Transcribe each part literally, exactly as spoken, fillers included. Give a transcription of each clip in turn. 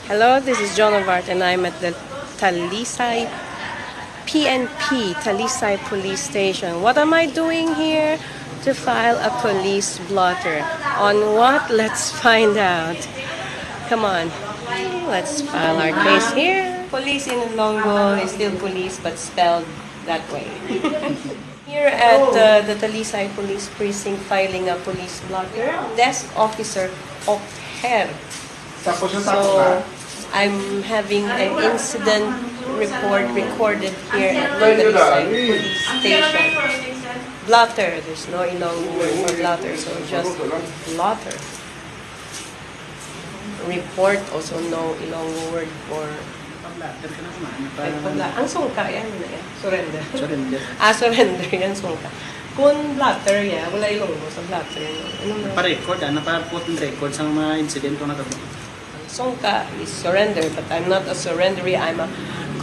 Hello, this is Joan of Arc, and I'm at the Talisay P N P, Talisay Police Station. What am I doing here? To file a police blotter. On what? Let's find out. Come on. Let's file our case here. Police in Ilonggo is still police, but spelled that way. Here at uh, the Talisay Police Precinct, filing a police blotter, Desk Officer Okher. Tapos yung So, tapos na. I'm having an incident report recorded here at the Talisay Police Station. Blotter, there's no Ilonggo word for blotter, so just blotter. Report, also no Ilonggo word for Pag-blotter ka na kumain. Ay, pala. Ang sungka, yan na yan. Surrender. Surrender. Ah, surrender yan, sungka. Kung blotter, yeah, wala Ilonggo sa blotter. No? Ano na? Napa-record, ah, napa-put in record sa mga incident kung nagkabot. Sungka is surrender, but I'm not a surrenderee. I'm a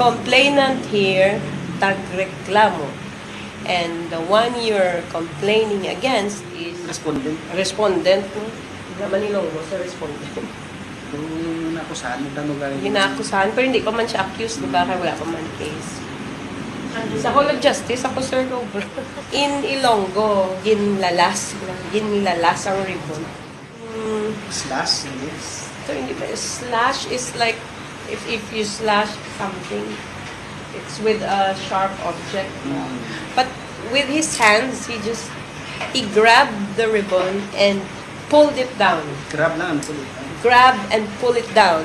complainant here, tagreklamo. And the one you're complaining against is Respondent. respondent. No? Naman Ilonggo sa respondent. Yung nakusahan, magdano ka rin? Ginakusahan, pero hindi pa man siya accused, di ba? Kaya wala pa man case. Sa Hall of Justice, ako, Sir Robert. In Ilonggo, ginlalas, ginlalas ang ribbon. Mm, Slash, hindi. so, hindi ba? Slash is like, if, if you slash something, it's with a sharp object. Mm. But with his hands, he just, he grabbed the ribbon and pulled it down. Grab lang, ano tuloy. Grab and pull it down.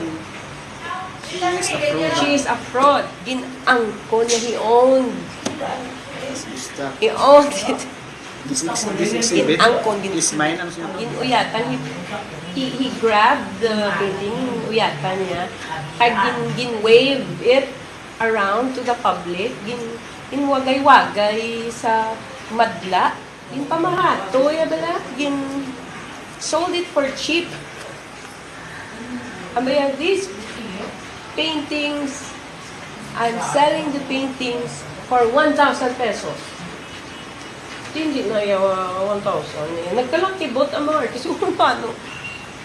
She is a pro. She is a fraud. Gin-angkon niya, he owned. Basta. He owned it. This, this, this exhibit Gin-angkon, gin- is mine, ano siya? Gin-uyatan, he, he, he grabbed the painting, gin-uyatan niya. Kag gin, gin-wave it around to the public. Gin, ginwagay-wagay sa madla. Ginpamahato, ya bala? Gin sold it for cheap. Ang bayad, these paintings, I'm selling the paintings for one thousand pesos. Hindi na yung uh, one thousand. Eh. Nagkalakibot ang mga artist. Kung paano?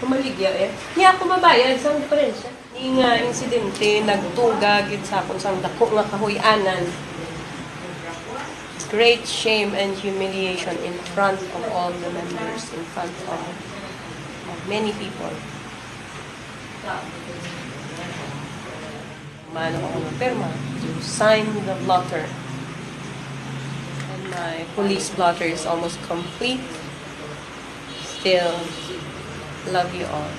Kumaligya eh. Hindi ako mabayad sa diferensya. Ini nga insidente nagtuga gid sa akon sang dako nga kahuy-anan. Great shame and humiliation in front of all the members, in front of, of many people. Man ako ng pirma to sign the blotter. And my police blotter is almost complete. Still, love you all.